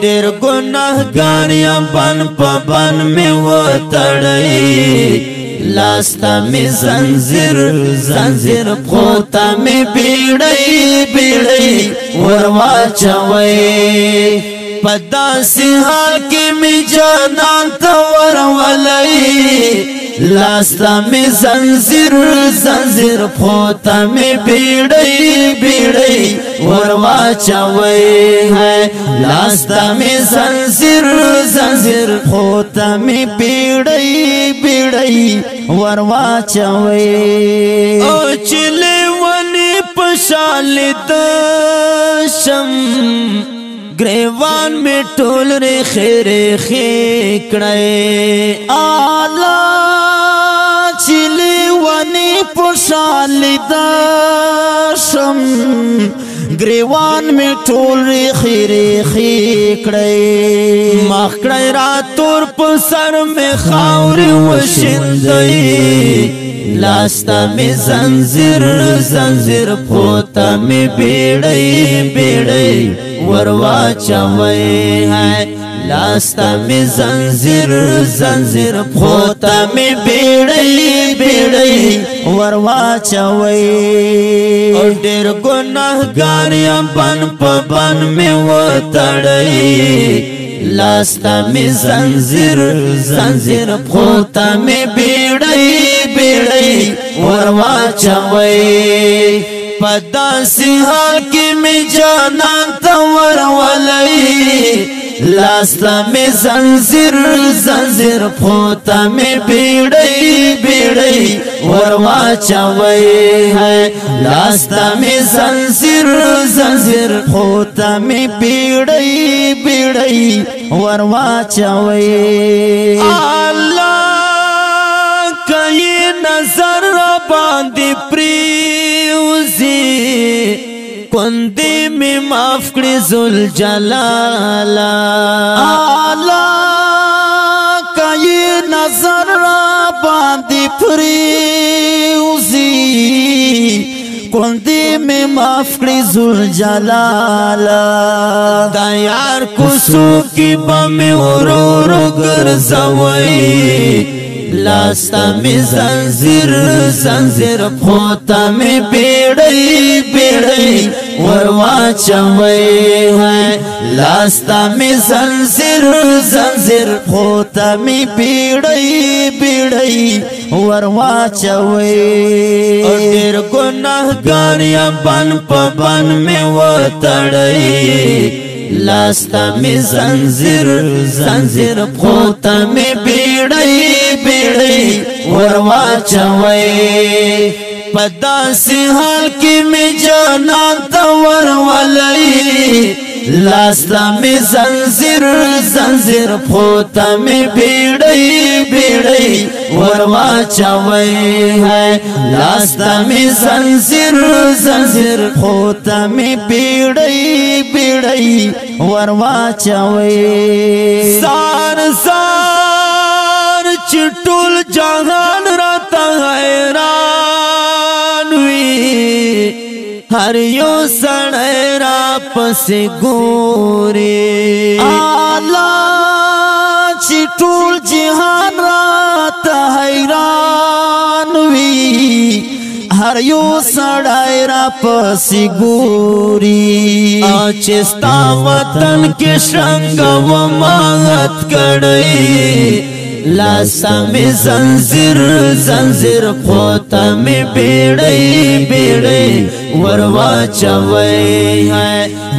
ډېر ګناهګار یم بن په بن مې وتړئ، لاسته مې زنځیر زنځیر، پښو ته مې بیړۍ بیړۍ ورواچوئ. په داسې حال کې مې جانان ته ورولئ، لاسته مې زنځیر زنځیر، پښو ته مې بیړۍ بیړۍ ورواچوئ. لاسته مې زنځیر زنځیر، پښو ته مې بیړۍ بیړۍ ورواچوئ. او چې لیوني په شال د شم، ګریوان می ټول ریخې ریخې کړی. آلا چې لیوني په شال د شم، ګریوان می ټول ریخې ریخې کړی. مخ کړی را تور، په سر می خاورې وشیندی، لاسته مې زنځیر زنځیر، پښو ته مې بیړۍ بیړۍ ورواچوئ. لاسته مې زنځیر زنځیر، پښو ته مې بیړۍ بیړۍ ورواچوئ. او ډېر ګناهګار یم بن په بن مې وتړئ، لاسته مې زنځیر زنځیر، پښو ته مې بیړۍ بیړۍ ورواچوئ. په داسې حال کې مې جانان ته ورولئ، لاسته مې زنځیر زنځیر، پښو ته مې بیړۍ بیړۍ ورواچوئ. لاسته مې زنځیر زنځیر، پښو ته مې بیړۍ بیړۍ ورواچوئ. الله کئی نظر را باندې پریوزي، کندې می معاف کړي ذل جلالا. الله کئی نظر را باندې پریوزي، کندې می معاف کړي ذل جلالا. دا یار کوسو کې به مې ورور ګرځوي، لاسته مې زنځیر زنځیر، پښو ته مې بیړۍ بیړۍ ورواچوئ. لاسته مې زنځیر زنځیر، پښو ته مې بیړۍ بیړۍ ورواچوئ. او ډېر ګناهګار یم بن په بن مې وتړئ، لاسته مې زنځیر زنځیر، پښو ته مې بیړۍ بیړۍ ورواچوئ. په داسې حال کې مې جانان ته ورولئ، لاسته مې زنځیر زنځیر، پښو ته مې بیړۍ بیړۍ ورواچوئ. لاسته مې زنځیر زنځیر، پښو ته مې بیړۍ بیړۍ ورواچوئ. زار زار چې ټول جهان راته حیران وي، هر یو سړی را پسې ګوري. الله چې ټول جهان راته حیران وي، هر یو سړی را پسې ګوري. چې ستا وطن کې شرنګ و مات کړی، لاسته مې زنځیر زنځیر، پښو ته مې بیړۍ بیړۍ ورواچوئ.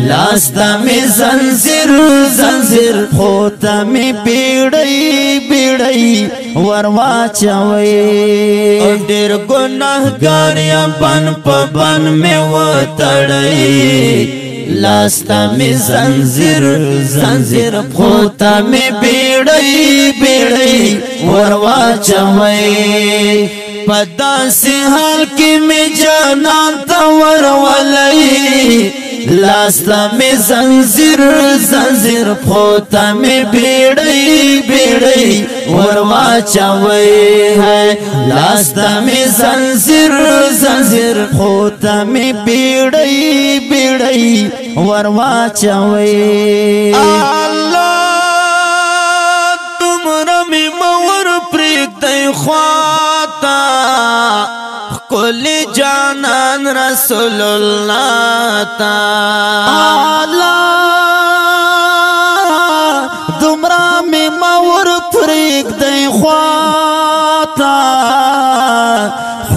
لاسته مې زنځیر زنځیر، پښو ته مې بیړۍ بیړۍ ورواچوئ. او ډېر ګناهګار یم بن په بن مې وتړئ، لاسته مې زنځیر زنځیر، پښو ته مې بیړۍ بیړۍ ورواچوئ. په داسې حال کې مې جانان ته ورولئ، لاسته مې زنځیر زنځیر، پښو ته مې بیړۍ بیړۍ ورواچوئ. لاسته مې زنځیر زنځیر، پښو ته مې بیړۍ بیړۍ ورواچوئ. خلی جانان رسول الله تا. الله دمرا می مور پریک دی خواتا،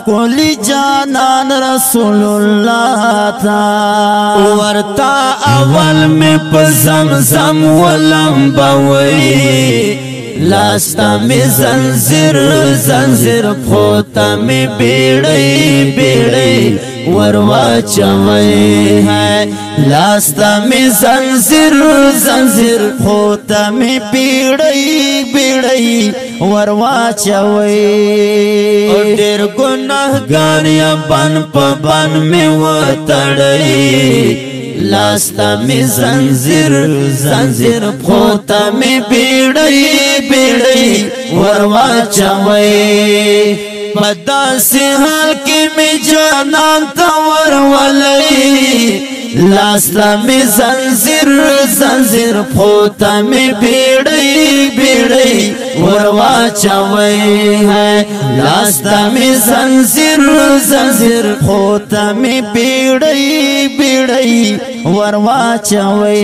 خلی جانان رسول الله تا. ورتا اول می په زمزم ولم بوي، لاستا می زنجیر زنجیر، پخوتا می بیڑی بیڑی ورواچوي ہے. لاستا می زنجیر زنجیر، پخوتا می بیڑی بیڑی ورواچوي. ډېر ګناهګار یا بن په بن می وتړی، لاستا می زنجیر زنجیر، پخوتا می بیڑی بیڑی ورواچوي. پداسې حال کې می جانان ته ورولې، لاستا می زنجیر زنجیر، پخوتا می بیڑی بیڑی ورواچوي ہے. لاستا می زنجیر زنجیر، پخوتا می بیڑی بیڑی ورواچوي.